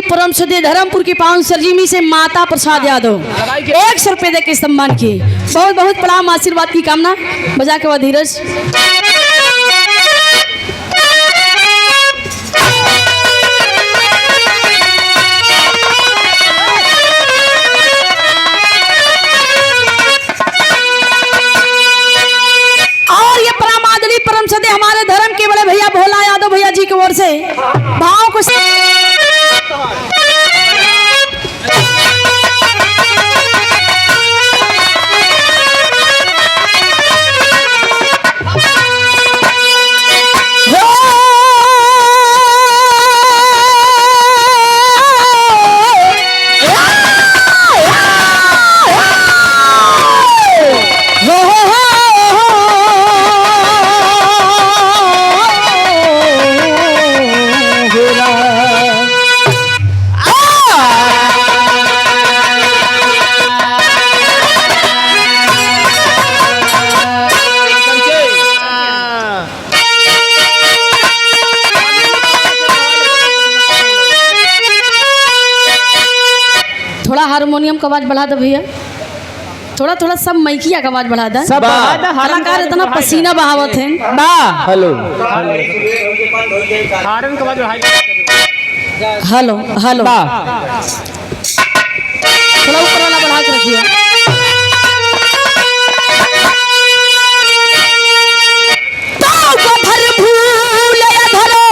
परम सदे धर्मपुर की पावन सरजीमी से माता प्रसाद यादव 100 रुपये दे के सम्मान किए। बहुत बहुत प्रणाम, आशीर्वाद की कामना। बजा के बाद धीरज। और ये परम आदरणीय परम सदे हमारे धर्म के बड़े भैया भोला यादव भैया जी की ओर से भाव को थोड़ा हारमोनियम का आवाज बढ़ा दो भैया, थोड़ा थोड़ा सब मैकिया का आवाज बढ़ा दो। सब बढ़ा दो, कलाकार इतना पसीना बहावत है। हेलो हेलो हेलो, थोड़ा ऊपर वाला बढ़ा के रखिए। तो भर भूल अधरो,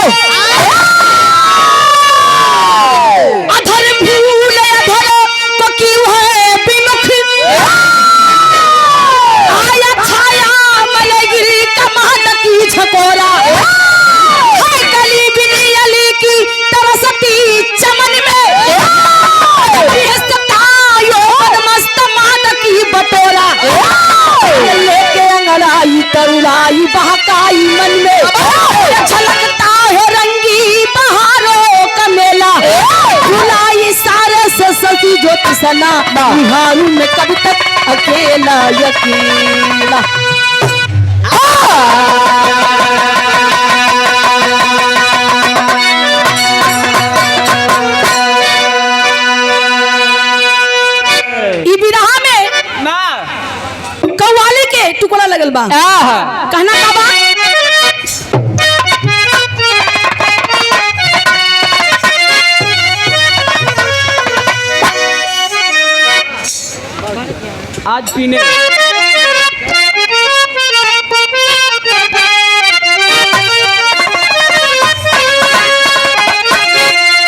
अधर भूल अधरो तो क्यों है विमुख, आया छाया मलगिरी कमान की झकोरा, है कली बिनी अली की तरसती चमन में, मस्त मान की बटोरा, लेके अंगड़ाई तरुड़ाई बहकाई मन में, झलकता है रंगी बहारों का मेला, भुलाई सारे से सती ज्योति सना, बिहारू में कब तक अकेला यकीला। ई बिरहा में कव्वाली के टुकड़ा लगल बा। कहना का बा? आज पीने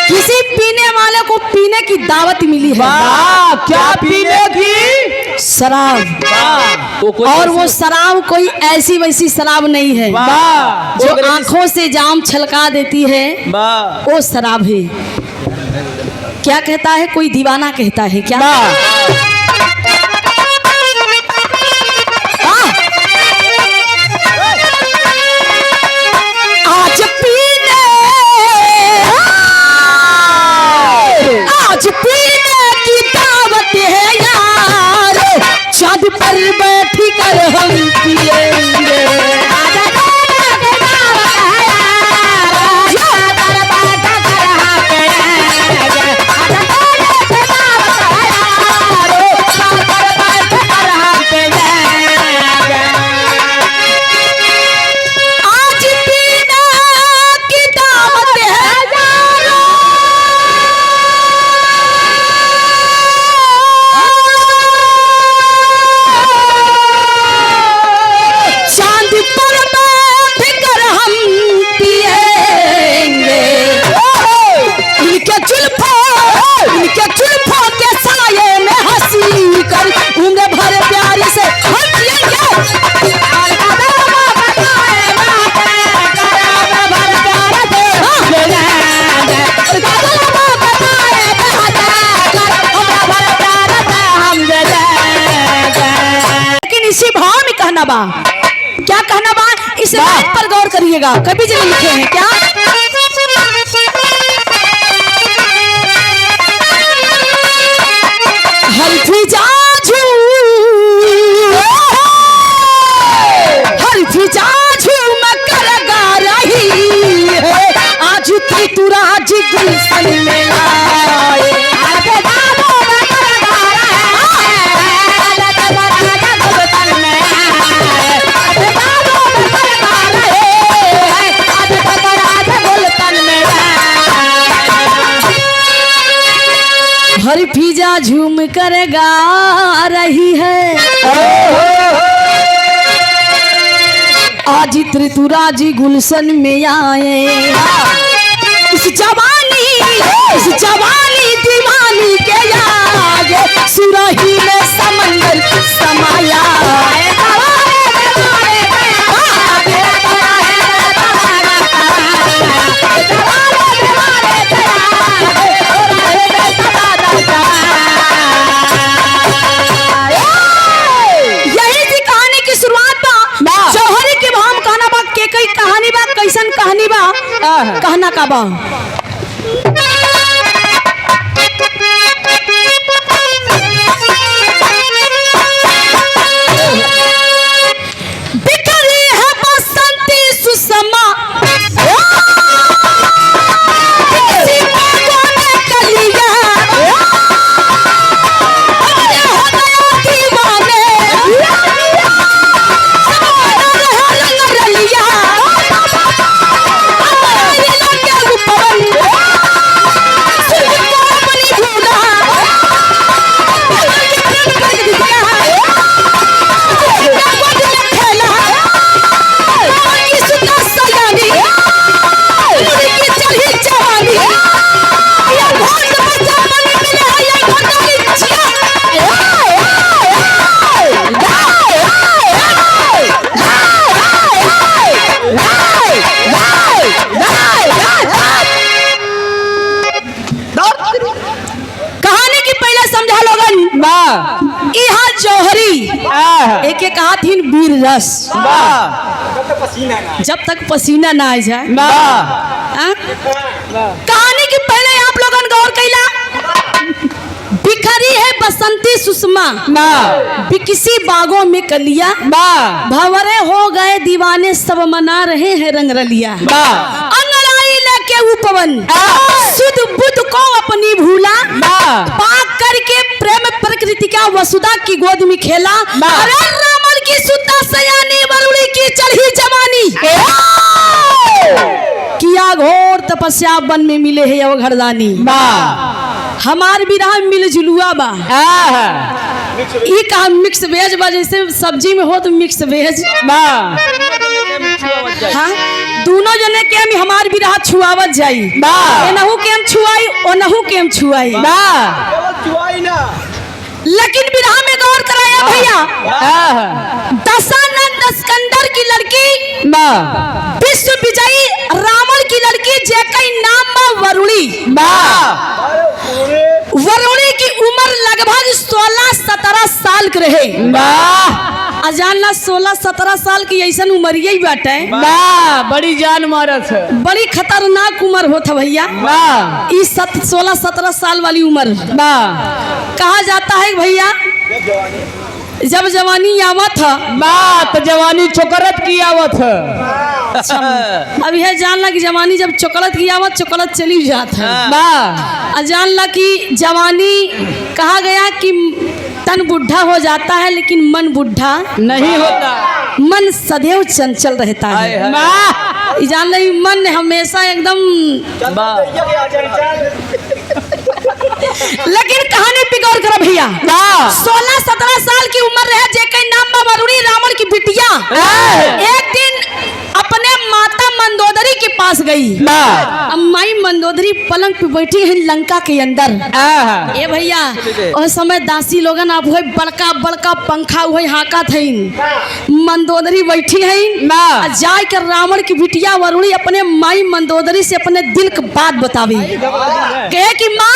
किसी पीने वाले को पीने की दावत मिली है। क्या पीने की? शराब। और वो शराब कोई ऐसी वैसी शराब नहीं है जो आंखों से जाम छलका देती है, वो शराब है। क्या कहता है कोई दीवाना, कहता है क्या? आज पीने, आज पीने की दावत है यार, चांद पर बैठी कर हम पिएंगे। आज पीने की दावत है यार, चांद पर बैठ कर हम पिएंगे। इनके जुल्फों के साये में हंसी कर उम्र भर प्यार से हम जिएंगे। लेकिन इसी भाव में कहना बा, क्या कहना बा? इस बात पर गौर करिएगा, कवि जी ने लिखे हैं क्या? हर फिजा झूम कर गा रही है, आज त्रिपुरा जी गुलशन में। हर फिजा झूम कर गा रही है। आज त्रितुराज गुलशन में आए, इस जवानी दीवानी के आगे सुरही में समंदर समाया। यही थी कहानी की शुरुआत बा। जौहरी के भाम कहना बा के कई कहानी बा, कैसन कहानी बा, कहना का बा। बिखरी है बसंती सुषमा, किसी बागों में कलियां, अपने हो गया दीवाने, सब बना रहा रंग रलिया, अपने लगे उपवन, सुन को अपनी भूला, के प्रेम कर दिया, कहानी की पहले समझा लोगन। यहाँ जौहरी एक एक कहा थी वीर रस, जब तक पसीना ना आ जाए। हाँ? कहानी की पहले आप लोगन गौर कैला, बिखरी है बसंती सुषमा, बिकसी बागों में कलिया, भंवरे हो गए दीवाने, सब मना रहे हैं रंग रलिया। अंगड़ाई लेके उपवन, सुध बुध को अपनी भूला, पाक करके प्रेम प्रकृति का वसुधा की गोद में खेला। अरे रावण की सुता सयानी, वरुणी की चढ़ी जवानी, किया घोर तपस्या वन में मिले है अवघड़दानी। हमार बिरहा मिल जुलुआ बा, ई कहा मिक्स वेज बा, जैसे सब्जी में हो तो मिक्स वेज। हाँ, दोनों जने के हम हमार बिरहा छुआवत जाई, एनहु के हम छुआई ओनहु के हम छुआई। लेकिन बिरहा में गौर कराया भैया, दशानंद स्कंदर की लड़की, विश्व विजयी रावण की लड़की, जेकई नाम बा वरुणी। वरुणी की उम्र लगभग 16-17 साल के रहे। अजान 16-17 साल की ऐसा उम्र यही बाटे, बड़ी जान मारत है, बड़ी खतरनाक उम्र होता भैया इस 16-17 साल वाली उम्र। कहा जाता है भैया जब जवानी आवत है बात जवानी चोकरत की आवत है। अब यह जानला कि जवानी जब चोकलत की आवत चोकलत चली जात है। जानला कि जवानी कहा गया कि तन बुढ़ा हो जाता है लेकिन मन बुढ़ा नहीं होता, मन सदैव चंचल रहता है। जान रही मन हमेशा एकदम। लेकिन कहानी पे गौर करो भैया, 16-17 साल की उम्र रहे, जेके नाम बा वरुणी, रावण की बिटिया। एक दिन अपने माता मंदोदरी के पास गई। अब माई मंदोदरी पलंग पे बैठी है लंका के अंदर। ए भैया उस समय दासी लोगन आप हुए बड़का बड़का पंखा हुए हाका थईन, मंदोदरी बैठी है जाय कर रावण की बिटिया वरुणी अपने माई मंदोदरी से अपने दिल की बात बतावी, कहे कि माँ।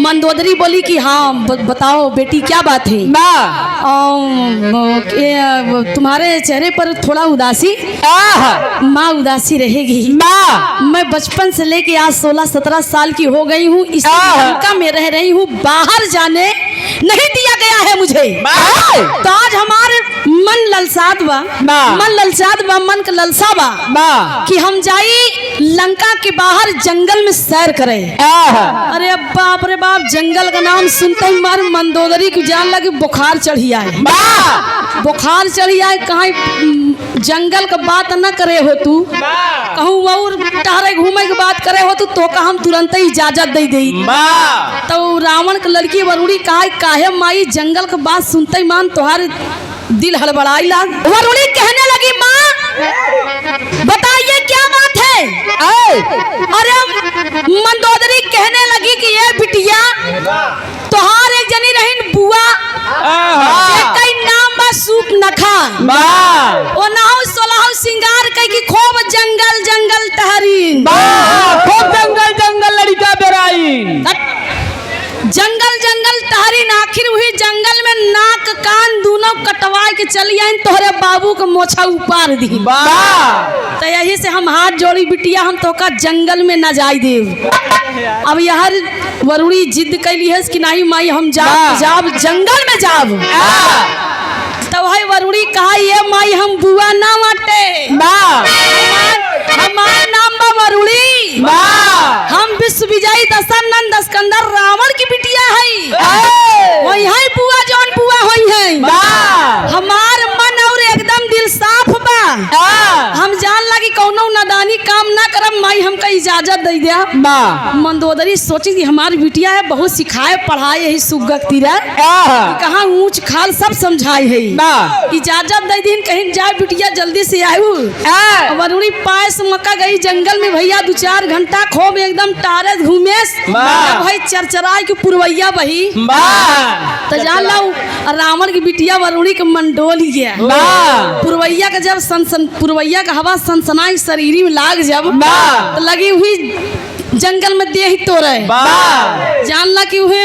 मंदोदरी बोली कि हाँ बताओ बेटी क्या बात है। तुम्हारे चेहरे पर थोड़ा उदासी। माँ उदासी रहेगी। मैं बचपन से लेके आज 16-17 साल की हो गई हूँ, इस लंका में रह रही हूँ, बाहर जाने नहीं दिया गया है मुझे। तो आज हमारे मन ललसात बा, मन ललसात बा, मन का ललसा बा कि हम जाई लंका के बाहर जंगल में सैर करे। अरे बाप रे बाप, जंगल का नाम सुनते ही मार मंदोदरी की जान लगी बुखार चढ़ी आए, बुखार चढ़ी आए। कहाँ जंगल का बात न करे हो तू, कहूँ और टहरे घूमे की बात करे हो तू, तो का हम तुरंत ही इजाजत दे दे। तो रावण के लड़की वरुणी कहा काहे माई जंगल का बात सुनते ही मान तुहार दिल हड़बड़ाई लाग। वरुणी कहने लगी माँ बताइए क्या बात है। अरे मंदोदरी कहने लगी कि ये बिटिया तुहार एक जनी रहीन बुआ, कई नाम बा सूप नखा, ओ नाहु सोलहु सिंगार कई की खूब जंगल जंगल टहरीन, खूब जंगल जंगल लड़का बेराई, जंगल जंगल टहरीन। आखिर वही जंगल में नाक कान दोनों कटवाए के चली आइन, तोहरे बाबू के मोछा उपार दी। तो यही से हम हाथ जोड़ी बिटिया, हम तो का जंगल में न जाई देव। अब यार वरुणी जिद कैली है कि नहीं माई हम जाब जाब जंगल में जाब। तो भाई वरुणी कहा ये माई हम बुआ ना बाटे, हमार नाम बा वरुणी, हम विश्व विजयी दशानंद स्कंदर रावण की बिटिया है, वही है बुआ जौन बुआ होई है। हमार मन और एकदम दिल साफ बा, हम जान लगी कौनो नादानी काम ना करब, माई हमका इजाजत दे दिया। मंदोदरी सोची कि हमारी बिटिया है बहुत सिखाए पढ़ाए यही सुगक तीरा, कहाँ ऊंच खाल सब समझाए है, इजाजत दे दिन कहीं जाए बिटिया जल्दी से आयु। वरुणी पास मक्का गई जंगल में भैया 2-4 घंटा खूब एकदम टारस घूमेस, भाई चरचराए की पुरवैया बही। तो जान लो रावण की बिटिया वरुणी के मंडोल गया। पुरवैया का जब सन पुरवैया का हवा सनसनाई शरीर में लाग जब तो लगी हुई जंगल में दे ही तोड़े, जान ला कि हुए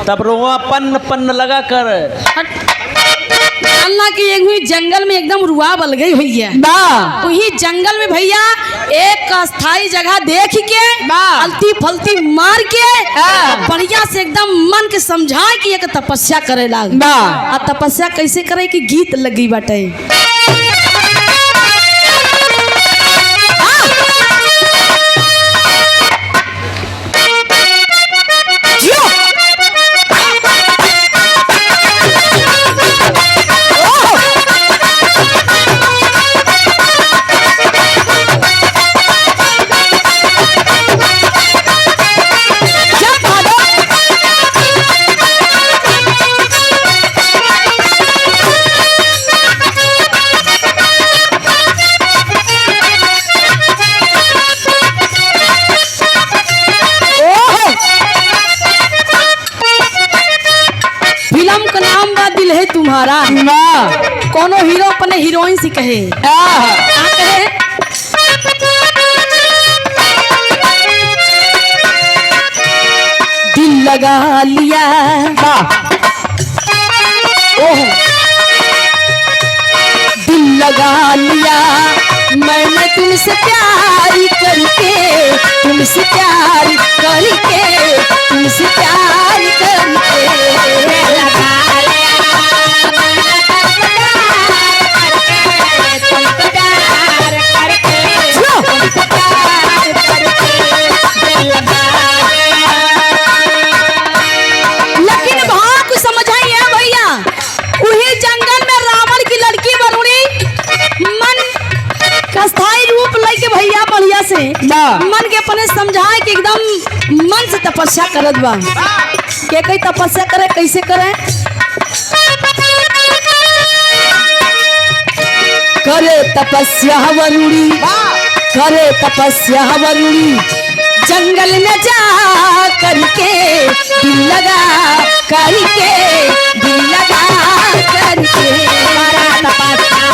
तब रोआ पन्न पन्न लगा कर, जानला कि एक हुई जंगल में एकदम रुआ बल गई हुई है। वही जंगल में भैया एक अस्थाई जगह देख के अल्ती फलती मार के बढ़िया से एकदम मन के समझाए कि एक तपस्या करे लाग। आ तपस्या कैसे करे कि गीत लगी बाटे। फिल्म का नाम बा दिल है तुम्हारा। कोनो हीरो अपने हीरोइन से कहे, कहे दिल लगा लिया, ओह दिल लगा लिया मैंने तुमसे प्यार करके, तुमसे प्यार करके, तुमसे प्यार करके लगा लिया, तुमसे प्यार करके, तुमसे प्यार करके दिल लगा लिया। लेकिन भाव को समझाइए है भैया, वही जंगल में रावण की लड़की वरुणी मन स्थायी रूप लेके भैया बढ़िया से मन के अपने समझाए कि एकदम मन से तपस्या करत बा। के कई तपस्या करे कैसे करे, करे तपस्या वरुणी, करे तपस्या वरुणी जंगल में जा करके दिल लगा करके, दिल लगा करके तपस्या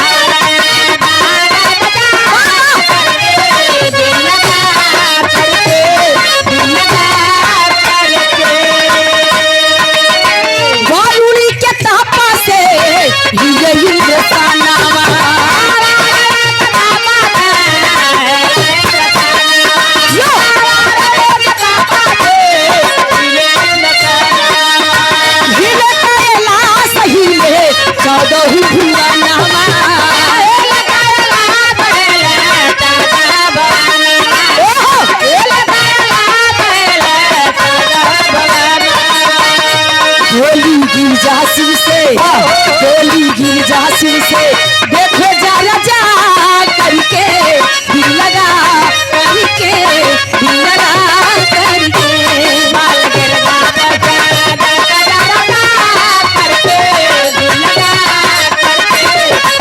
वरुणी के तपा से हिले कैलाश शिव से देखो जा जा करके दिल लगा करके दिल लगा करके बाल गिरवा पर जा जा जा करके दिल लगा करके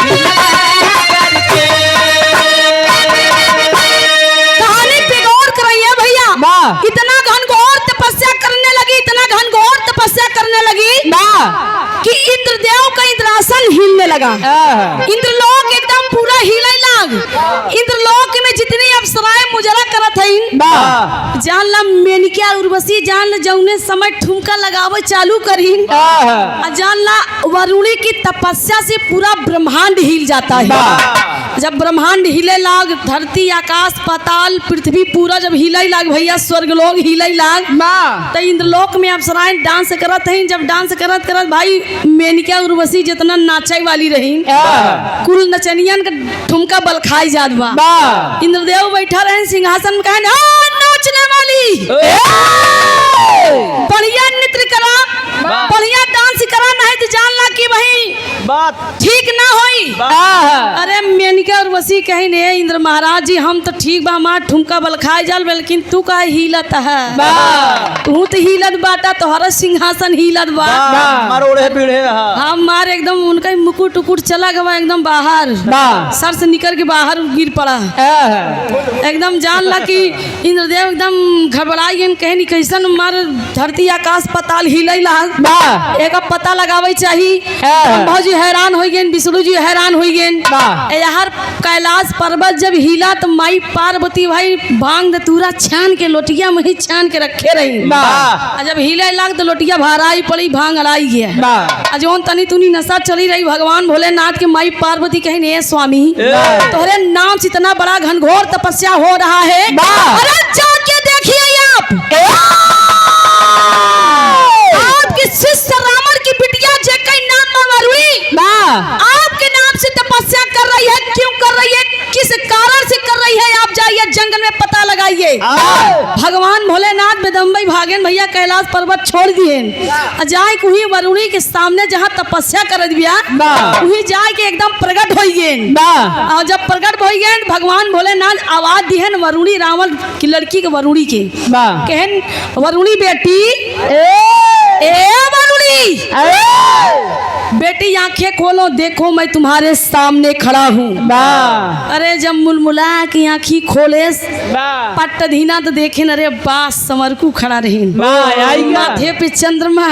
दिल लगा करके। कहानी पे गौर कराइए भैया। इतना घनघोर तपस्या करने लगी, इतना घनघोर तपस्या करने लगी कि इंद्रदेव का इंद्रासन हिलने लगा। इंद्रलोक एकदम पूरा हिले लाग। इंद्रलोक में जितनी अप्सराएं मुजरा करत हईन, जान ला मेनका उर्वशी जान ला जौने समय ठुमका लगावे चालू करीन, आ जान ला वरुणी की तपस्या से पूरा ब्रह्मांड हिल जाता है। जब ब्रह्मांड हिले लाग, धरती आकाश पाताल पृथ्वी पूरा जब हिले लाग भैया, स्वर्ग लोग हिले लाग, तो इंद्रलोक में अप्सराएं डांस करत हईन। जब डांस करत करत भाई मेनका उर्वशी जितना नाचे वाली रहीन, कुल नचनियन का ठुमका बलखाई जात बा। इंद्रदेव बैठा रहे सिंहासन में, कहन "आ, नाचने वाली बढ़िया नृत्य करा, बढ़िया डांस करा, नहीं तो जान ला कि भाई बात ठीक ना होई। अरे मेनका उर्वशी कहीं ने इंद्र महाराज जी हम तो ठीक बा, हमार ठुमका बलखाई जाल, लेकिन तू का हिलत है, तू तो हिलत बाटा, तोहरा सिंहासन हिलत बा। मारो ओढ़े पीढ़े हाँ। हम मार एकदम उनका ही मुकुट उकुट चला गवा एकदम बाहर, सर से निकल के बाहर गिर पड़ा एकदम। जान ला कि इंद्रदेव एकदम घबराई गए, कहीं नहीं कैसन मार धरती आकाश पताल हिलै ला, एक पता लगावे चाही। ब्रह्मा जी हैरान हो गए, विष्णु जी हैरान हो गए। यार कैलाश पर्वत जब हिला तो माई पार्वती भाई भांग दतूरा छान के लोटिया में ही छान के रखे रही। आ जब हिले लाग तो लोटिया भराई पड़ी, भांग अड़ाई गया। आ जौन तनी तुनी नशा चली रही भगवान भोलेनाथ के, माई पार्वती कहीं हे स्वामी तोहरे नाम से इतना बड़ा घनघोर तपस्या हो रहा है, अरे जाके देखिए आप, आपके शिष्य रावण की बिटिया जेकई नाम वरुणी आपके नाम से तपस्या कर रही है, क्यों कर रही है, किस कारण से कर रही है, आप जाइए जंगल में पता लगाइए। भगवान भोलेनाथ बेदम्बई भागेन भैया कैलाश पर्वत छोड़ दिए, जाए वही वरुणी के सामने जहाँ तपस्या कर दिया वही जाए के एकदम प्रकट हो गए। और जब प्रकट हो गए भगवान भोलेनाथ आवाज दिहन वरुणी रावण की लड़की के वरुणी के, कहन वरुणी बेटी, ए वरुणी बेटी आंखें खोलो, देखो मैं तुम्हारे सामने खड़ा हूँ। अरे जब मुलमुला की आंखी खोले पट्ट धीना तो देखे न रे बास समरकू खड़ा रही, माथे पे चंद्रमा,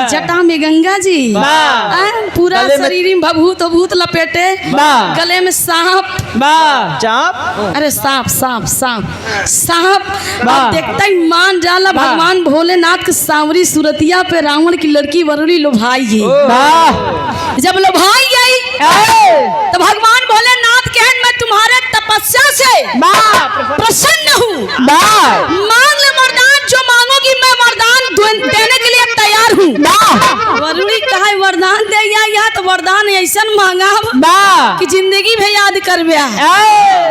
जटा में गंगा जी, पूरा शरीर में भभूत भूत लपेटे, गले में सांप, चाप, अरे सांप सांप सांप सांप। अब देखता ही मान जाला भगवान भोलेनाथ के सांवरी सूरतिया पे रावण की लड़की वरुणी लोभाई गई। जब लोभाई गई तो भगवान भोलेनाथ कहन मैं तुम्हारे तपस्या से प्रसन्न हूँ, मांग ले वरदान, जो मांगोगी मैं वरदान देने के लिए तैयार हूँ। वरुणी कहा वरदान दे या तो वरदान ऐसा मांगा कि जिंदगी में याद कर।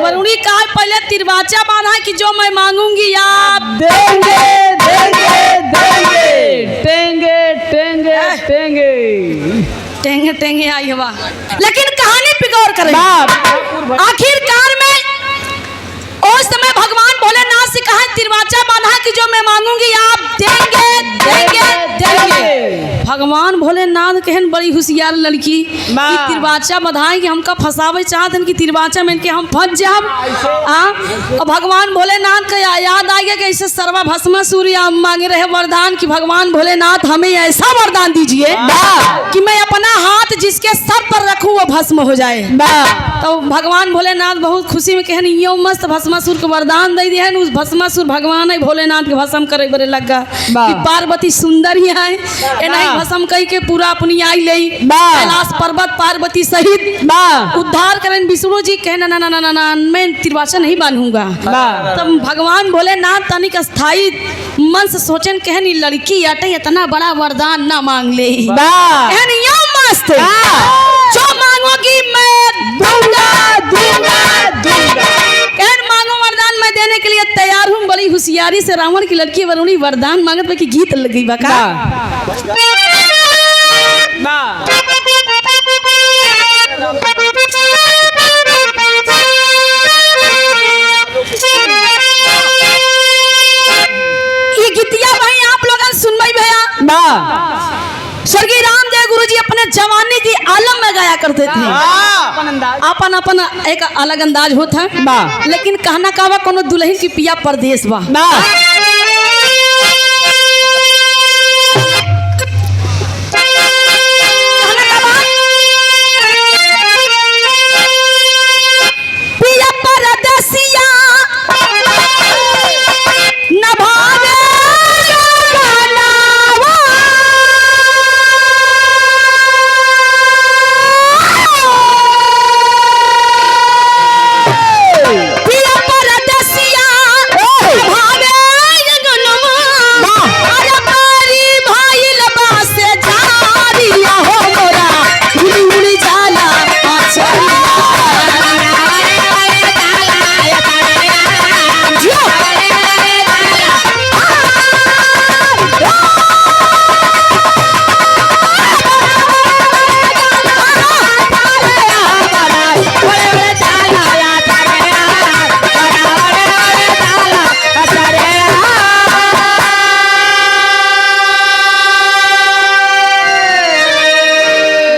वरुणी कहा पहले तिरवाचा बांधा कि जो मैं मांगूंगी आप देंगे देंगे देंगे टेंगे टेंगे टेंगे टेंगे टेंगे आई हवा। लेकिन कहानी पे गौर करें, आखिरकार में उस समय भगवान भोलेनाथ से कहा तिरवाचा बांधा कि जो मैं मांगूंगी आप देंगे देंगे देंगे। भगवान भोलेनाथ कहन बड़ी होशियार लड़की कि तिरवाचा बधाई कि हमका फंसावे चाहत कि तिरवाचा में इनके हम फंस जाब। और भगवान भोलेनाथ का याद आ गया कि ऐसे सर्वा भस्म सूर्य मांगे रहे वरदान कि भगवान भोलेनाथ हमें ऐसा वरदान दीजिए कि मैं अपना हाथ जिसके सर पर रखूं वो भस्म हो जाए। तो भगवान भोलेनाथ बहुत खुशी में कहन यो मस्त भस्मासुर के वरदान दे दिए। उस भस्मासुर भगवान है भोलेनाथ के भस्म करे बरे लगा कि पार्वती सुंदर ही है एनाही भस्म कही के पूरा अपनी आई ले कैलाश पर्वत पार्वती सहित उद्धार करें। विष्णु जी कहना ना ना ना ना ना मैं तिरवाचा नहीं बांधूंगा। तब भगवान भोलेनाथ तनिक स्थायी मन से सोचन कहन लड़की आटे इतना बड़ा वरदान ना मांग ले, कहन यो मस्त जो मांगोगी मैं दूंगा दूंगा दूंगा। कहन मांगो वरदान मैं देने के लिए तैयार हूँ। बड़ी होशियारी से रावण की लड़की वरुणी वरदान मांगत पे की गीत लग गई बका। स्वर्गीय रामदेव गुरु जी अपने जवानी की आलम में गाया करते थे। अपन अपन एक अलग अंदाज होता है, लेकिन कहना का बा, कोनो दुल्हन की पिया परदेश बा। कहना का बा? पिया परदेसिया न भावे गानावा। पिया परदेसिया भावे गनवा। अरे बारी भाईल बासे झारिया हो मोरा उड़ी उड़ी जाला आचरिया। जियो।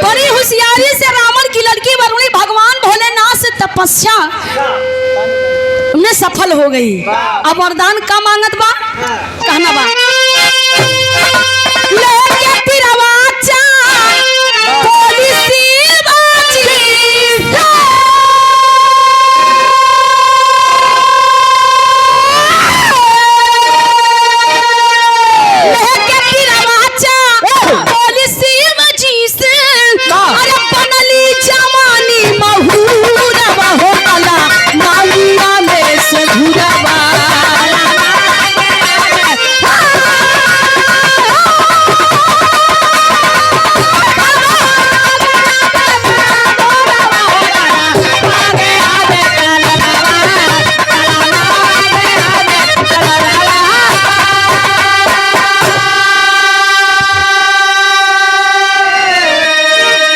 बड़ी होशियारी से रावण की लड़की वरुणी भगवान भोलेनाथ से तपस्या में सफल हो गई। अब वरदान का मांगत बा, कहना बा, लेके तिरवा चा, पोलिसी बाजी। लेके तिरवा चा, पोलिसी बाजी से, अरे बनली जवानी महुरवा हो कला मांगिया में से घुरवा।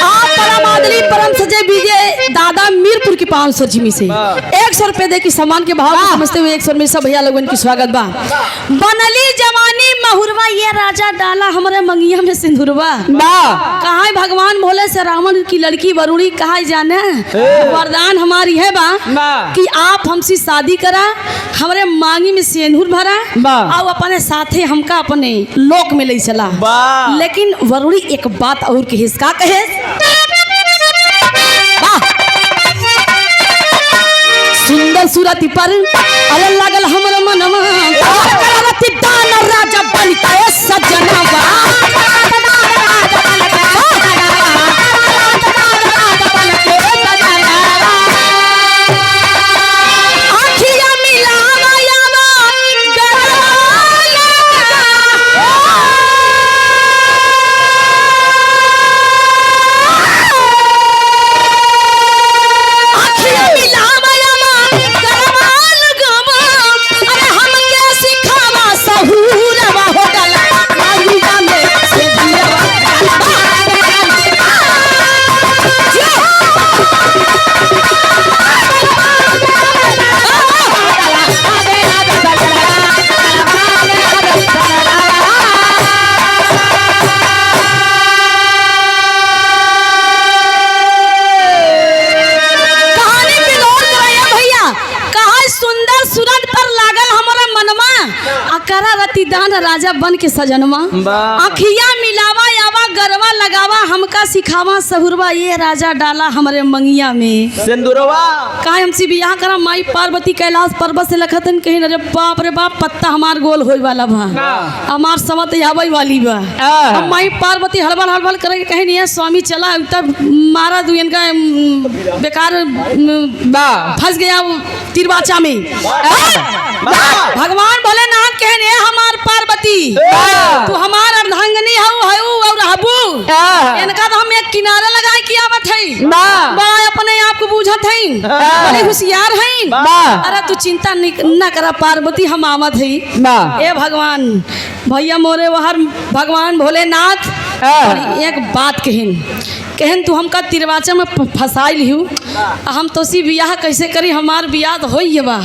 आप परम आदरी परम सजे विजय दादा मीरपुर की 500 जिमी से 100 रुपए दे की सामान के भाव को समझते हुए 100 में सब भैया लोगन की स्वागत बा। बनली जवानी महुरवा ये राजा डाला हमरे मंगिया में सिंदूरवा। कहा है भगवान भोले से रावण की लड़की वरुणी कहा जाने, वरदान हमारी है बा कि आप हमसे शादी करा, हमरे मांगी में सिंदूर भरा और अपने साथे हमका अपने लोक में ले चला। लेकिन वरुणी एक बात और कहिस, का कहे? वाह! सुंदर सूरत पर अरे लागल हमर मनवा, करवती दान राजा बनता ए सजनवा। आँखिया मिलावा यावा गरवा आँखिया मिलावा यावा गरवा लगवा। अरे हमके सिखावा सहूरवा हो गला मांगिया में से दियवा। कहानी पे गौर करैया भैया, कहा सुंदर सूरत पर लागल हमारा मनवा, अकरा रति दान राजा बन के सजनवा। अखिया मिलावा आवा गरवा लगावा हमका सिखावा सहुरवा ये राजा डाला हमरे मंगिया में सिंदूरवा। काहे हमसे बियाह करा माई पार्वती कैलाश पर्वत से लखतन कहीं, अरे बाप रे बाप पत्ता हमार गोल होए वाला बा, हमार समत आवे वाली बा। अब माई पार्वती हड़बड़ हड़बड़ करे कहीं नहीं है स्वामी चला तब मारा दू इनका बेकार फंस गया वो तिरवाचा में। भगवान भोलेनाथ कहने हमार पार्वती तू हमार अर्धांगनी हऊ हऊ और हबू, इनका तो हम एक किनारे लगाए की आवत है, बड़ा अपने आप को बूझत है, बड़े होशियार है। अरे तू चिंता न करा पार्वती हम आवत है। ए भगवान भैया मोरे वहर भगवान भोलेनाथ और एक बात कहिन, कहन तू हमका तिरवाचा में फंसाइल हूँ, हम तोसी बियाह कैसे करी, हमार बियाह तो होई बा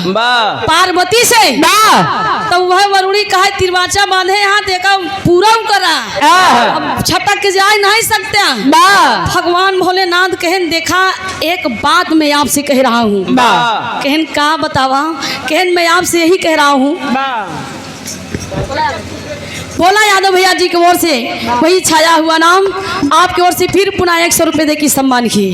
पार्वती से। तो वह वरुणी कहे तिरवाचा बांधे यहाँ देखा पूरा करा, अब छटक के जा नहीं सकते। भगवान भोलेनाथ कहन देखा एक बात मैं आपसे कह रहा हूँ। कहन का बतावा? कहन मैं आपसे यही कह रहा हूँ। भोला यादव भैया जी की ओर से वही छाया हुआ नाम आपकी ओर से फिर पुनः 100 रुपये दे की सम्मान की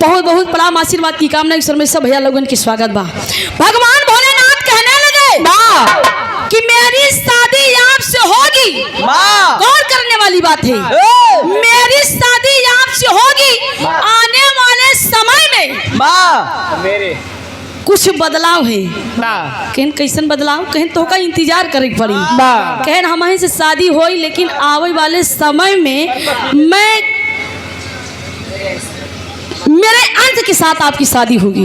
बहुत बहुत प्रणाम आशीर्वाद की कामना। एक में सब भैया लोगन की स्वागत बा। भगवान भोलेनाथ कहने लगे कि मेरी शादी आपसे होगी। गौर करने वाली बात है, मेरी शादी आपसे होगी आने वाले समय में मेरे कुछ बदलाव है। कहन कैसन बदलाव? कहन तो का इंतजार करे के पड़ी। कहन हमारे से शादी होई लेकिन आवे वाले समय में मैं मेरे अंत के साथ आपकी शादी होगी,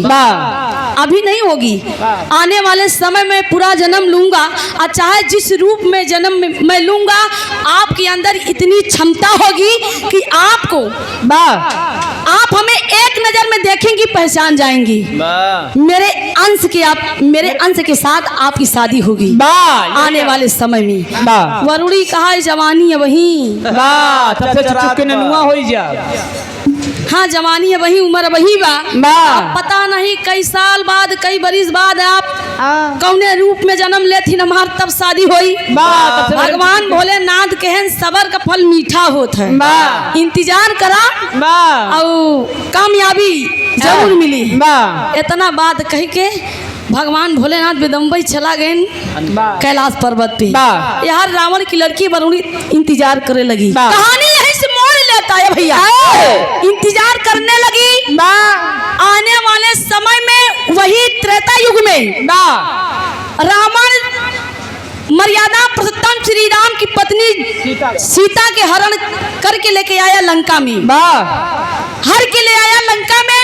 अभी नहीं होगी। आने वाले समय में पूरा जन्म लूंगा और चाहे जिस रूप में जन्म मैं लूंगा आपके अंदर इतनी क्षमता होगी कि आपको आप हमें एक नजर में देखेंगी पहचान जाएंगी। मेरे अंश के आप मेरे अंश के साथ आपकी शादी होगी आने वाले समय में। वरुणी कहा है जवानी है वही, तब से चुप के ननुआ हो जा। हाँ जवानी है वही, उम्र वही बा। पता नहीं कई साल बाद कई बरिस बाद आप कौने रूप में जन्म लेथिन हमार तब शादी होई। भगवान भोलेनाथ कहन सबर का फल मीठा होत है, इंतजार करा और कामयाबी जरूर मिली। इतना बात कह के भगवान भोलेनाथ बेदम्बई चला गए कैलाश पर्वत पे। यार रावण की लड़की वरुणी इंतजार करे लगी। कहानी यहीं से मोड़ लेता है भैया। इंतजार करने लगी। आने वाले समय में वही त्रेता युग में रावण मर्यादा पुरुषोत्तम श्री राम की पत्नी सीता के हरण करके लेके आया लंका में। हर के ले आया लंका में।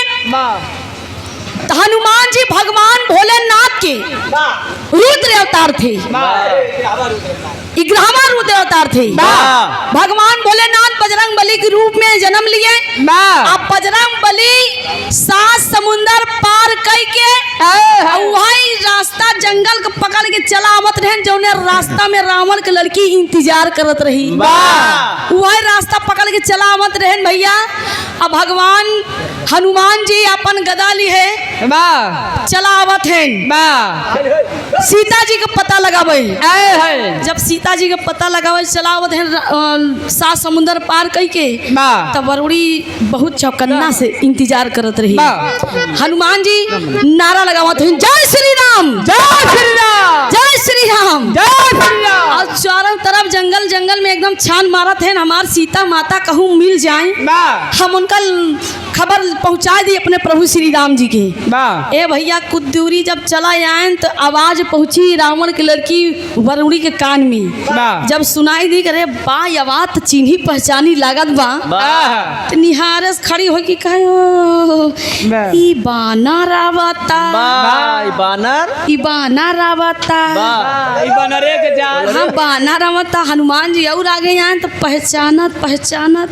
हनुमान जी भगवान भोलेनाथ के रुद्र अवतार थे, ग्यारहवां रुद्र अवतार थे। भगवान भोलेनाथ बजरंग बली के रूप में जन्म लिए। अब बजरंग बली सात समुंदर पार कई के वही रास्ता जंगल के पकड़ के चला आवत रहे, जौने रास्ता में रावण के लड़की इंतजार करत रही, वही रास्ता पकड़ के चला आवत रहे भैया। अब भगवान हनुमान जी अपन गदा ली है चला आवत है सीता जी के पता लगावे। जब सीता जी के पता लगावे चला आवत है सात समुंदर पार कई के, तब वरुणी बहुत चौकन्ना से इंतजार करत रही। हनुमान जी नारा लगावत हैं, जय श्री राम, जय श्री राम, जय श्री राम, जय श्री राम। और चारों तरफ जंगल जंगल में एकदम छान मारत हैं, हमार सीता माता कहूँ मिल जाए, हम उनका खबर पहुंचा दी अपने प्रभु श्री राम जी के। ए भैया कुछ दूरी जब चला आए तो आवाज पहुंची रावण की लड़की वरुणी के कान में। जब सुनाई दी करे बा आवाज तो चिन्ही पहचानी लागत बा, तो निहारस खड़ी हो की कहो ई बानर आवता, बानर, ई बानर आवता, ई बानरे के जाल। हाँ बानर आवता। हनुमान जी और आगे आए तो पहचानत पहचानत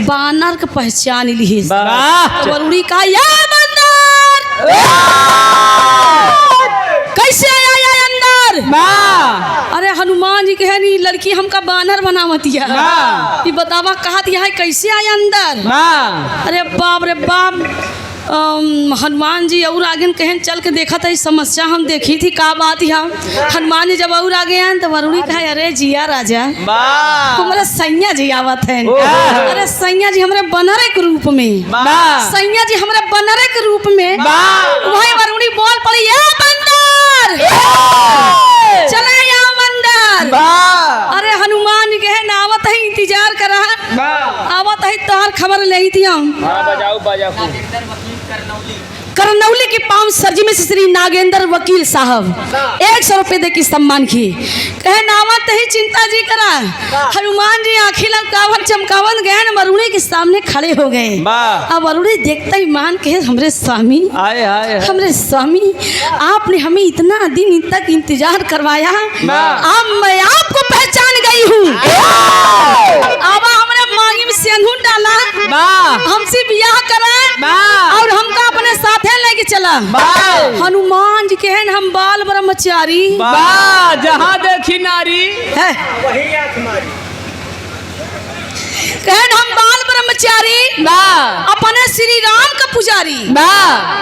बानर के पहचान ली। वरुणी का या बंदर कैसे आया अंदर? अरे हनुमान जी कहे नी लड़की हमका बानर बनावतिया, ये बतावा कहा दिया है कैसे आया अंदर? अरे बाप रे बाप। हनुमान जी और आगे कहें चल के देखा था समस्या हम देखी थी का बात यहाँ। हनुमान जी जब और आगे आए तो वरुणी कहे अरे जिया राजा हमारा सैया जी आवत है। अरे सैया जी हमारे बनरे के रूप में, सैया जी हमारे बनरे के रूप में। वही वरुणी बोल पड़ी ये बंदर चले यहाँ बंदर। अरे हनुमान जी कहे आवत है इंतजार करा, आवत है तोहर खबर ले थी हम। करनौली के पांव सरजी में से श्री नागेंद्र वकील साहब 100 रुपये दे के सम्मान की। कहे नावत ही चिंता जी करा। हनुमान जी आँखी लमकावन चमकावन गए न वरुणी के सामने खड़े हो गए। अब वरुणी देखता ही मान के हमरे स्वामी, हमरे स्वामी आपने हमें इतना दिन तक इंतजार करवाया, अब मैं आपको पहचान गई। आई हूँ। आवा हमरे मांगी में सिंदूर डाला, हमसे बियाह करा और हमका अपने साथे लेके चला। हनुमान जी कहन हम बाल ब्रह्मचारी, जहाँ देखी नारी है कहन हम बाल ब्रह्मचारी, अपने श्री राम का पुजारी।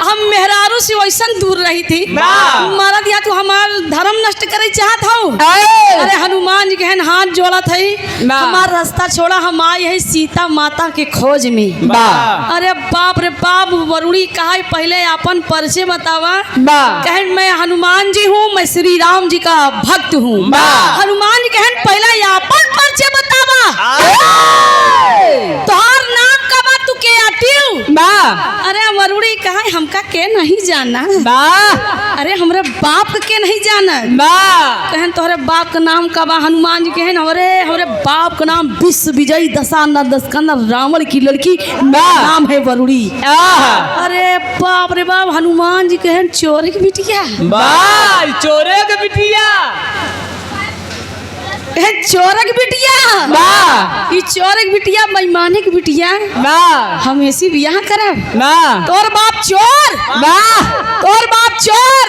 हम मेहरारू से वैसन दूर रही थी, मारा दिया तू हमार धर्म नष्ट करे चाहत हो। अरे हनुमान जी कहन हाथ जोड़ा थी, हमार रास्ता छोड़ा, हम आए है सीता माता के खोज में। अरे बाप रे बाप, वरुणी कहा पहले अपन परिचय बतावा। कहन मैं हनुमान जी हूँ, मैं श्री राम जी का भक्त हूँ। हनुमान जी कहन पहले अपन परिचय बतावा, तोहार नाम का बा, तू के आटियो? अरे वरुणी कहा हमका के नहीं जाना। अरे हमरे बाप के नहीं जाना। कहन तोहरे बाप का नाम का बा? हनुमान जी कहन हमरे हमरे बाप का नाम विश्व विजयी दशानन दशकंधर रावण की लड़की, नाम है वरुणी। अरे बाप रे बाप, हनुमान जी कहन चोर की बिटिया, चोरे के बिटिया, चोरक बिटिया, ई चोरक बिटिया बेईमाने के बिटिया, हम ऐसी बियाह करब? तोर बाप चोर, तोर बाप चोर,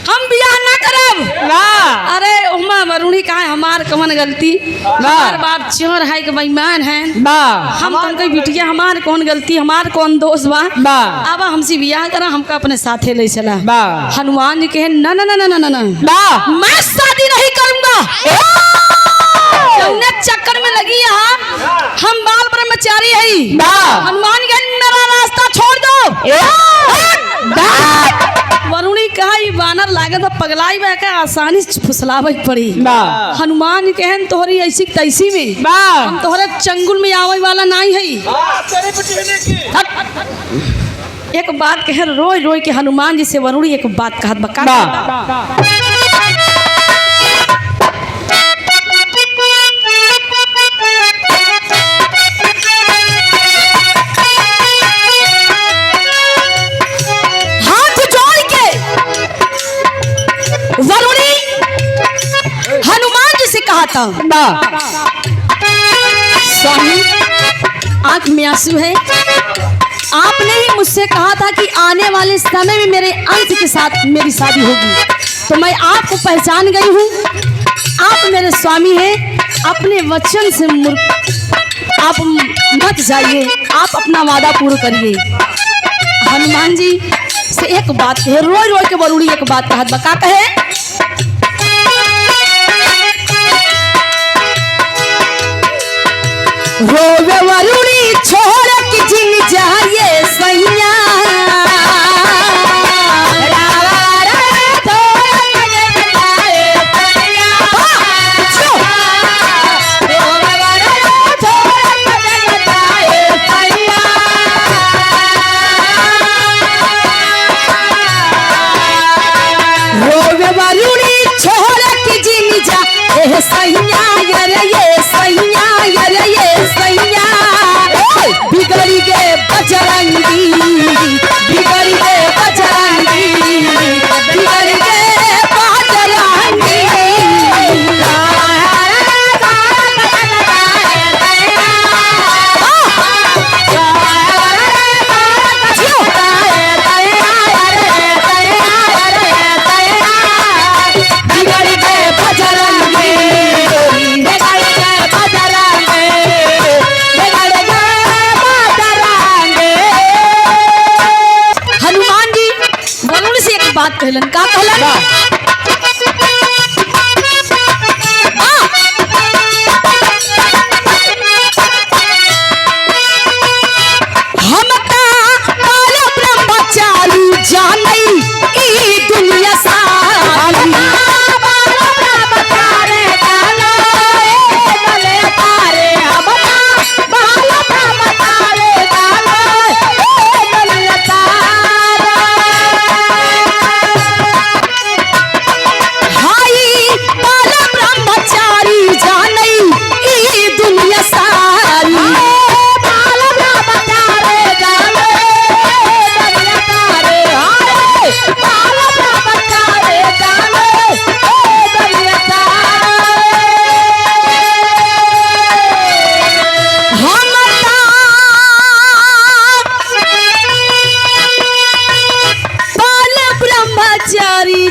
हम बियाह ना करब। अरे उमा वरुणी कहा हमार कमन गलती, हमार बाप चोर है कि बेईमान है, हम तुमके बिटिया, हमार कौन गलती, हमार कौन दोष बा? अब हमसे बियाह करा, हमका अपने साथे ले चला। हनुमान जी कहे ना ना ना ना ना ना, मैं शादी नहीं करूंगा। तुमने चक्कर में लगी यहाँ, हम बाल ब्रह्मचारी है। हनुमान जी मेरा रास्ता छोड़ दो। वरुणी कहा ई बानर लागत तो पगलाई बा के आसानी से फुसलावे पड़ी। हनुमान कहन तोहरी ऐसी तैसी में हम तोहरे चंगुल में आवे वाला नहीं है। एक बात कह रोई रोई के हनुमान जी से वरुणी एक बात कहत बका। हाथ जोड़ के वरुणी हनुमान जी से कहा था, स्वामी आंख में आंसू है, आपने ही मुझसे कहा था कि आने वाले समय में मेरे अंश के साथ मेरी शादी होगी, तो मैं आपको पहचान गई हूँ, आप मेरे स्वामी हैं, अपने वचन से आप मत जाइए, आप अपना वादा पूरा करिए। हनुमान जी से एक बात कहे, रोई रोई के वरुणी एक बात कहत बका कहे, रोवे वरुणी छोड़ के जिन जाइए सैया, रोवे वरुणी छोड़ के जिन जा ए सैया, अरे ये सैया, अरे ये सैया, बिगड़ी गए बजरंगी, बिगड़ी गए बजरंगी, बिगड़ी गए बजरंगी। बिगड़ गए बजरंगी, बिगड़ गए बजरंगी, बिगड़ गए बजरंगी। हनुमान जी वरुण से एक बात कहलन, का कहलन? हम का बाल ब्रह्मचारी जानई ई दुनिया सारी,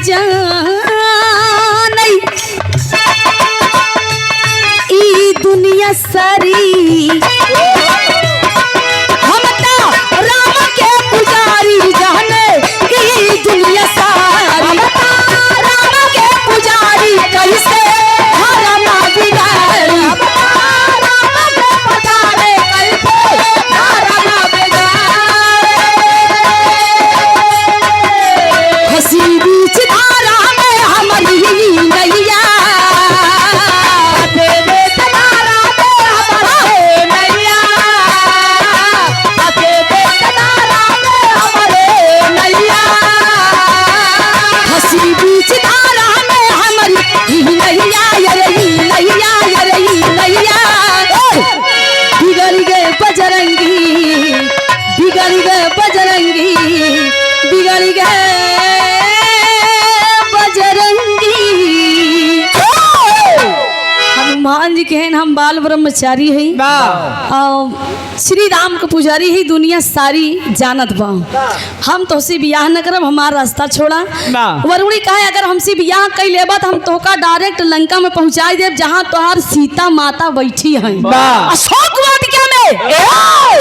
जानै ई दुनिया सारी। हम तो राम के पुजारी जाने ई दुनिया सारी। हम तो राम के पुजारी कैसे धर्म बिगाड़ी। हम तो राम के पुजारी कैसे धर्म बिगाड़ी। हंसी बीच धारा में हमारी नैया, हंसी बीच धारा में हमारी नैया, अरे नैया, अरे नैया। बिगड़ गए बजरंगी, बिगड़ गए बजरंगी, बिगड़ गए बजरंगी। हनुमान जी के हम बाल ब्रह्मचारी हैं और श्री राम के पुजारी ही दुनिया सारी जानत बा। हम तोहसे बियाह न करब, हमार रास्ता छोड़ा। वरुणी कहे अगर हमसे बियाह कर लेबा तो हम तोहका डायरेक्ट लंका में पहुंचाई देब जहां तोहार सीता माता बैठी हैं अशोक वाटिका में।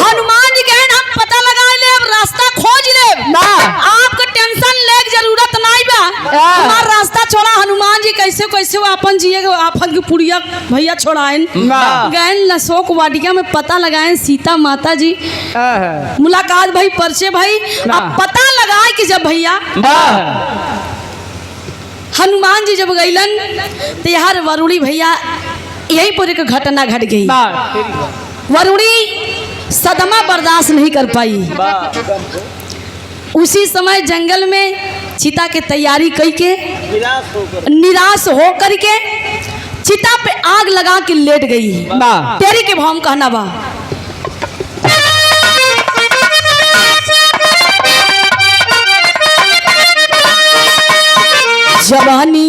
हनुमान जी कहे हम पता लगा लेब, रास्ता खोज लेब, आपको टेंशन ले के जरूरत नहीं बा, हमार रास्ता छोड़ा। हनुमान जी कैसे कैसे वो अपन जिए आपन की पुड़िया भैया छोड़ाइन गए अशोक वाटिका में, पता लगाए सीता माता जी मुलाकात भाई परिचय भाई। अब पता लगाए कि जब भैया हनुमान जी जब गईलन तो यार वरुणी भैया यही पर एक घटना घट गई। वरुणी सदमा बर्दाश्त नहीं कर पाई। उसी समय जंगल में चिता के तैयारी कई के निराश हो करके चिता पे आग लगा के लेट गई। तेरी के भाव कहना बा। जवानी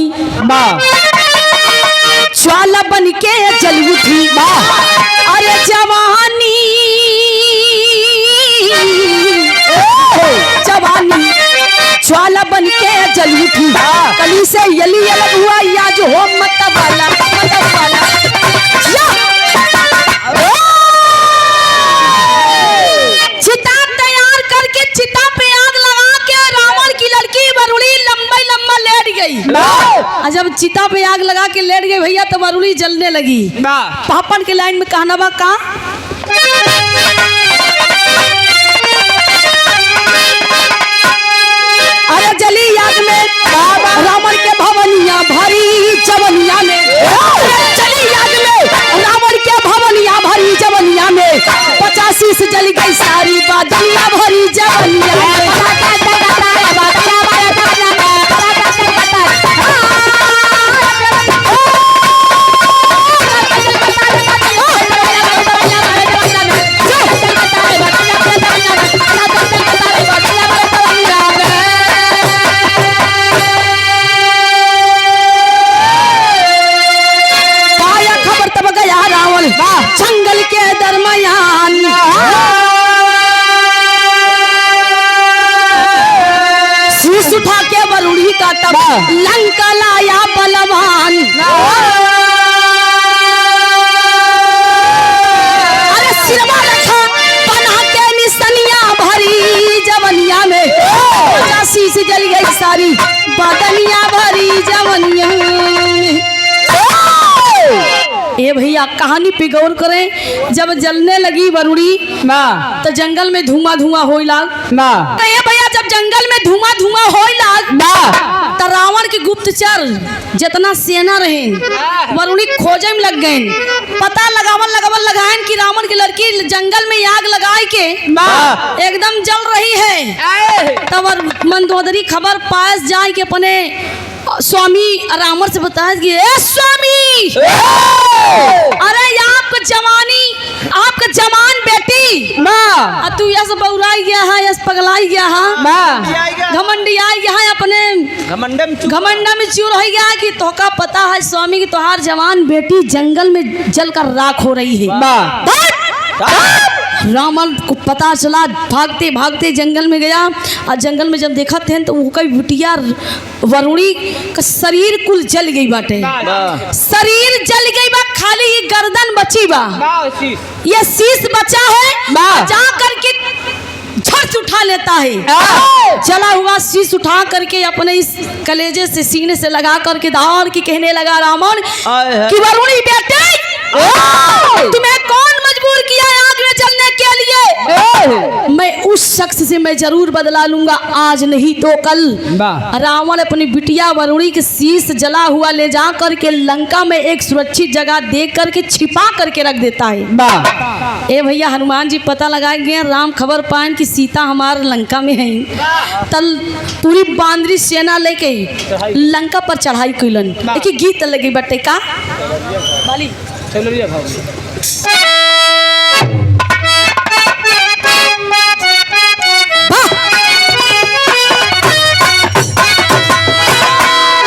ज्वाला बन के जल उठी। अरे जवानी जवानी ज्वाला बन के जल उठी, कली से यली अलग हुआ या जो हो मत वाला मत वाला। चिता तैयार करके चिता पे आग लगा के रावण की लड़की वरुणी लंबा लंबा लेट गई। और जब चिता पे आग लगा के लेट गई भैया तो वरुणी जलने लगी। पापन के लाइन में कहना बा का, अरे जली आग में रावण के भवनिया भरी जवनिया में, जली आग में रावण के भवनिया भरी जवनिया में, 85 से जल गई सारी बादलिया भरी जवनिया में। पाया खबर तब गया रावण जंगल के दरमियान, शीश उठा के वरुणी का तब लंका लाया बलवान। अरे सिरमा रखा बना के निसनिया भरी जवनिया में, शीश जल गई सारी बदनिया भरी जवनिया में। ए भैया कहानी पे गौर करें, जब जलने लगी वरुणी तो जंगल में धुआं धुआं होए लाग। तो ए भैया जब जंगल में धुआं धुआं होए लाग तो रावण के गुप्तचर जितना सेना रहे वरुणी खोजे में लग गए। पता लगावन लगावन लगाएन कि रावण की लड़की जंगल में आग लगाए के एकदम जल रही है। तब मंदोदरी खबर पास जाए के अपने स्वामी रावण से बताया कि ए स्वामी, अरे आपका जवानी, आपका जवान बेटी तू यस बौराई गया है, यस पगलाई गया है, घमंडी आई गया है, अपने घमंडा में चूर हो गया कि तोका पता है स्वामी की तोहार जवान बेटी जंगल में जल कर राख हो रही है। रावण को पता चला, भागते भागते जंगल में गया और जंगल में जब देखा थे तो वो कई बिटिया वरुणी का शरीर कुल जल गई बाटे। शरीर जल गई बा, खाली ये गर्दन बची बा, ये शीश बचा है। जा करके झट उठा लेता है, जला हुआ शीश उठा करके अपने इस कलेजे से सीने से लगा करके दहाड़ की कहने लगा रावण कि वरुणी बेटे तुम्हें कौन मजबूर किया है आग में जलने के लिए? मैं उस शख्स से मैं जरूर बदला लूंगा, आज नहीं तो कल। रावण अपनी बिटिया वरुणी के शीश जला हुआ ले जा करके लंका में एक सुरक्षित जगह देख करके छिपा करके रख देता है। ए भैया हनुमान जी पता लगाए गए, राम खबर पाए कि सीता हमारे लंका में है, तल पूरी बांद्री सेना लेके लंका पर चढ़ाई कैलन। एक गीत लगी बटे का बाली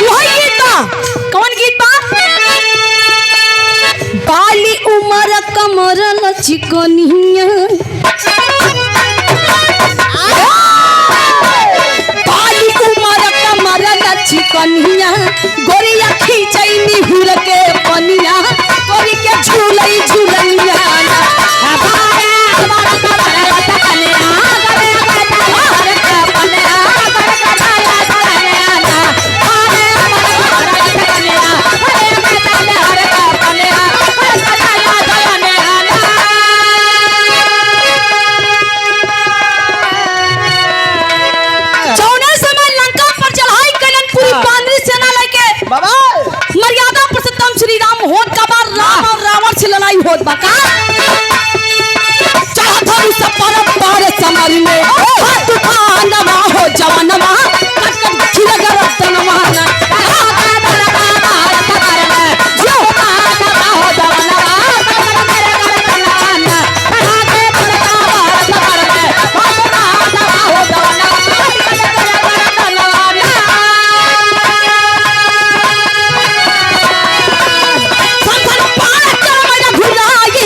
वही गीत बा। कौन गीत बा? बाली उमर कमर लचकनिया, बाली उमर कमर लचकनिया, गोरिया खींचई निहुर के पनिया, गोरी के झूलई झूलनिया। जौने समय लंका पर चढ़ाई कैलन पूरी बांद्री सेना लेके, बाबा मर्यादा पुरुषोत्तम श्री राम होत का बार राम और रावण से लड़ाई होत बा का चढ़ा धरू सब पर पार समर में हाथ तूफानवा हो जवनवा कट कट खिर गरतनवा ना संथन पार चरमर घुराई,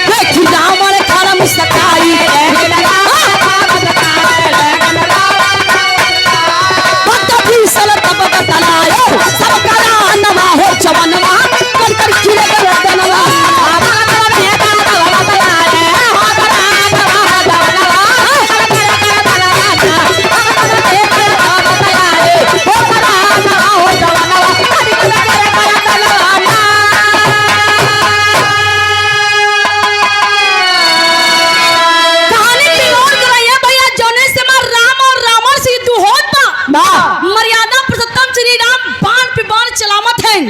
देखी रावण करम सकाई। भक्त भीषण तप बतलायो, सब करानवा हो चवनवा, कर कर खिरे गरदनवा। कहानी पे गौर कराइए भैया, जौने से मार राम और रावण से युद्ध होत बा, मर्यादा पुरुषोत्तम श्री राम बाण पे बाण चलामत हैं,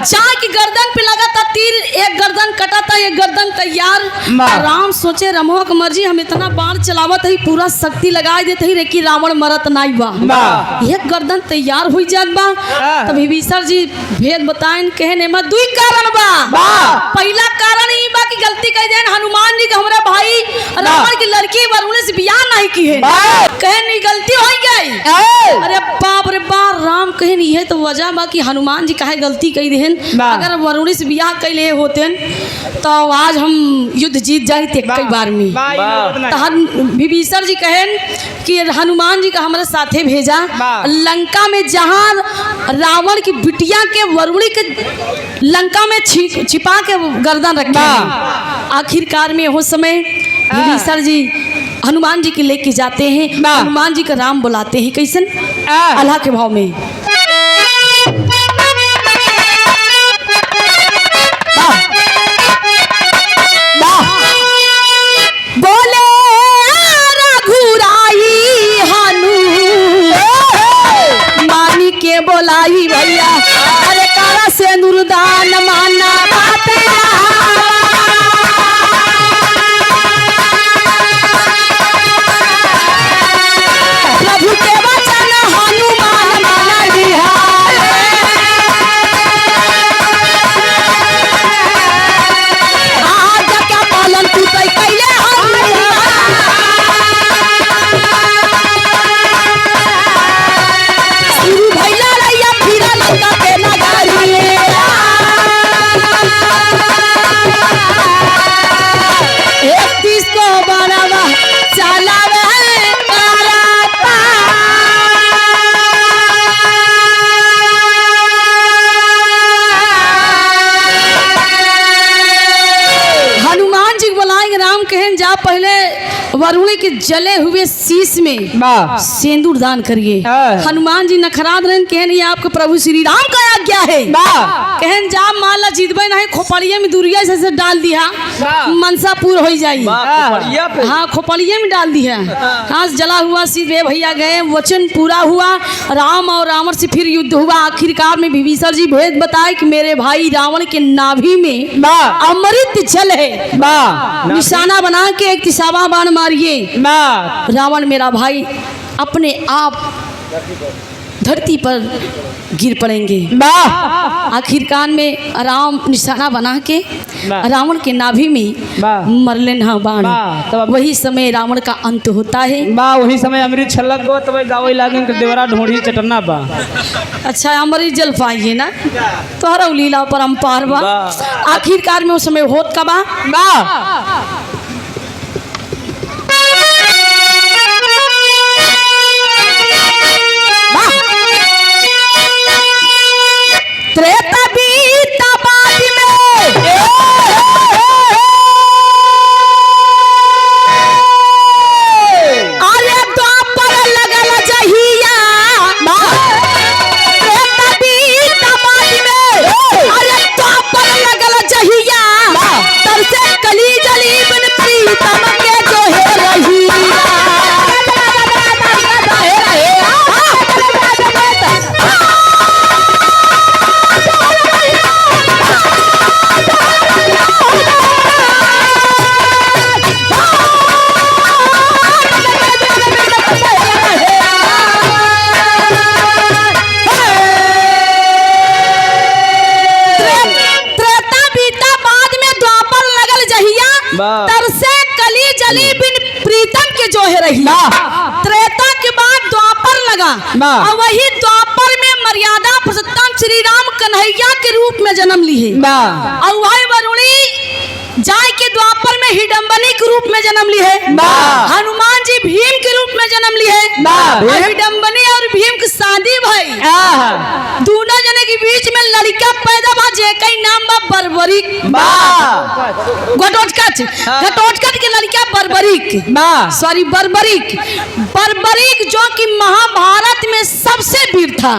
जा की गर्दन पे लगा था तीर, एक गर्दन कटा था एक गर्दन तैयार। राम सोचे रमोह के मर्जी, हम इतना बाण चलावत ही पूरा शक्ति लगा देते ही रे कि रावण मरत नाई बा, एक गर्दन तैयार हुई जात बा। तब विभीषण जी भेद बताइन, कहने में दुई कारण बा। पहला कारण ई बा कि गलती कर देन हनुमान जी के हमरा भाई रावण की लड़की वरुण से बियाह नहीं की है, कहन ई गलती हो गई। अरे बाप रे बाप, राम कहन यह तो वजह बा कि हनुमान जी काहे गलती कई देहन, अगर वरुणी से बियाह कैले होतेन तो आज हम युद्ध जीत जाए कई बार में। तहन विभीषण जी कहन कि हनुमान जी का हमारे साथे भेजा लंका में, जहाँ रावण की बिटिया के वरुणी के लंका में छिपा के गर्दन रखे। आखिरकार में हो समय विभीषण जी हनुमान जी के लेके जाते हैं, हनुमान जी का राम बुलाते हैं कैसन अल्लाह के भाव में। बोले रघुराई हनु मानी के बोलाई भैया, अरे काला से नुरदान माना बात। प्रभु के वचन हनुमान माना लिहा, आज क्या पालन तू तय कैले शुरू भैला रैया फिरा लंका के नगरिया। वरुण के जले हुए शीश में सिंदूर दान करिए। हनुमान जी नखराद रहन, कहन ये आपके प्रभु श्री राम का आज्ञा है। कहन जा माला जीतबे नहीं, खोपड़िए में दुरिया से डाल दिया, मनसा पूर हो जाई। हाँ, खोपड़िए में डाल दिया। हाँ, जला हुआ शीश वे भैया गए, वचन पूरा हुआ। राम और रावण से फिर युद्ध हुआ। आखिरकार में विभीषण जी भेद बताए कि मेरे भाई रावण के नाभि में अमृत जल है, निशाना बना के एक तिसावा बाण मारिए, रावण मेरा भाई अपने आप धरती पर गिर पड़ेंगे। आखिरकार में राम निशाना बना के रावण के नाभि में मरलेन हा बाण। वही समय रावण का अंत होता है। वही समय अमृत छलक गो तब गावे लागन के देवरा ढोढ़ी चटना बा। अच्छा, अमृत जल पाइए ना, तोहरा लीला परम्पार बा। आखिरकार में उस समय होत का बा। त्रेता बीता बाद में अरे द्वापर लगल जहिया, त्रेता बीता बाद में अरे द्वापर लगल जहिया, तरसे कली जली बन प्रीतम के जो है रहिया। त्रेता बीता बाद में द्वापर लगल जहिया, तरसे कली जली बिन प्रीतम के जो है रही। त्रेता के बाद द्वापर लगा और वही द्वापर में मर्यादा पुरुषोत्तम श्री राम कन्हैया के रूप में जन्म लिए और वही वरुणी जाय के द्वापर में हिडम्बनी के रूप में जन्म ली है। हनुमान जी भीम के रूप में जन्म ली है। हिडम्बनी और भीम की शादी भाई, दोनों जने के बीच में लड़का पैदा बा, जेकई नाम बा बर्बरीक। घटोत्कच, घटोत्कच के लड़का बर्बरीक, सॉरी बर्बरीक, बर्बरीक जो कि महाभारत में सबसे वीर था।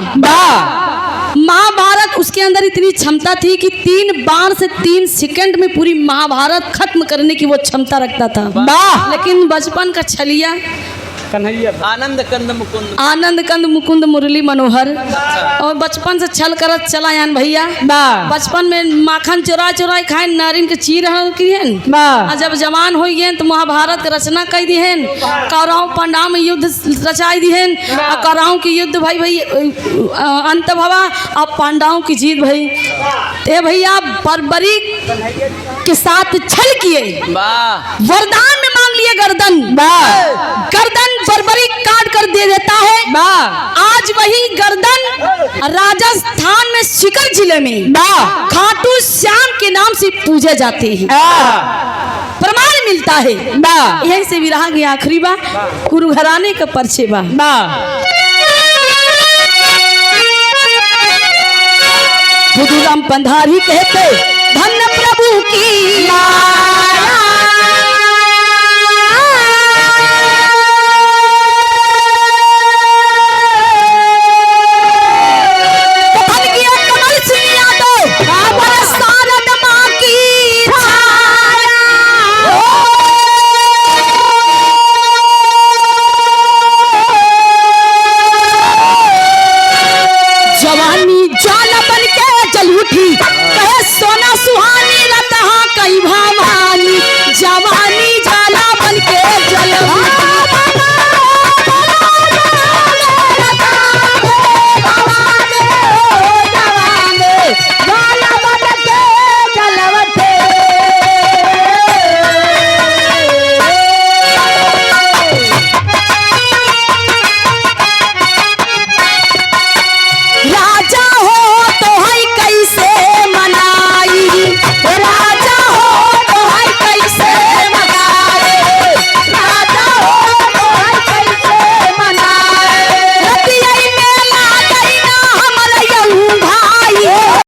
महाभारत उसके अंदर इतनी क्षमता थी कि 3 बाण से 3 सेकंड में पूरी महाभारत खत्म करने की वो क्षमता रखता था। लेकिन बचपन का छलिया कन्हैया आनंद कंद मुकुंद, आनंद कंद मुकुंद मुरली मनोहर, और बचपन से छल करत चला यान भैया। बचपन में माखन चुरा चुरा खाए, नारिन के चीर हन, और जब जवान हो गए तो महाभारत के रचना कर दिहन, कौरव पांडव में युद्ध रचाई दिहन, और कौरव की युद्ध भाई भाई अंत भवा और पांडवों की जीत भाई। ते भैया बर्बरीक के साथ छल किए, वरदान में मांग लिए गर्दन, गर्दन बर्बरी काट कर दे देता है। आज वही गर्दन राजस्थान में सीकर जिले में खाटू श्याम के नाम से पूजे जाते हैं, प्रमाण मिलता है। यही से विराह के आखिरी बा कुरु घराने का परिचय बा। बुधुराम पंधारी कहते धन्य प्रभु की माया।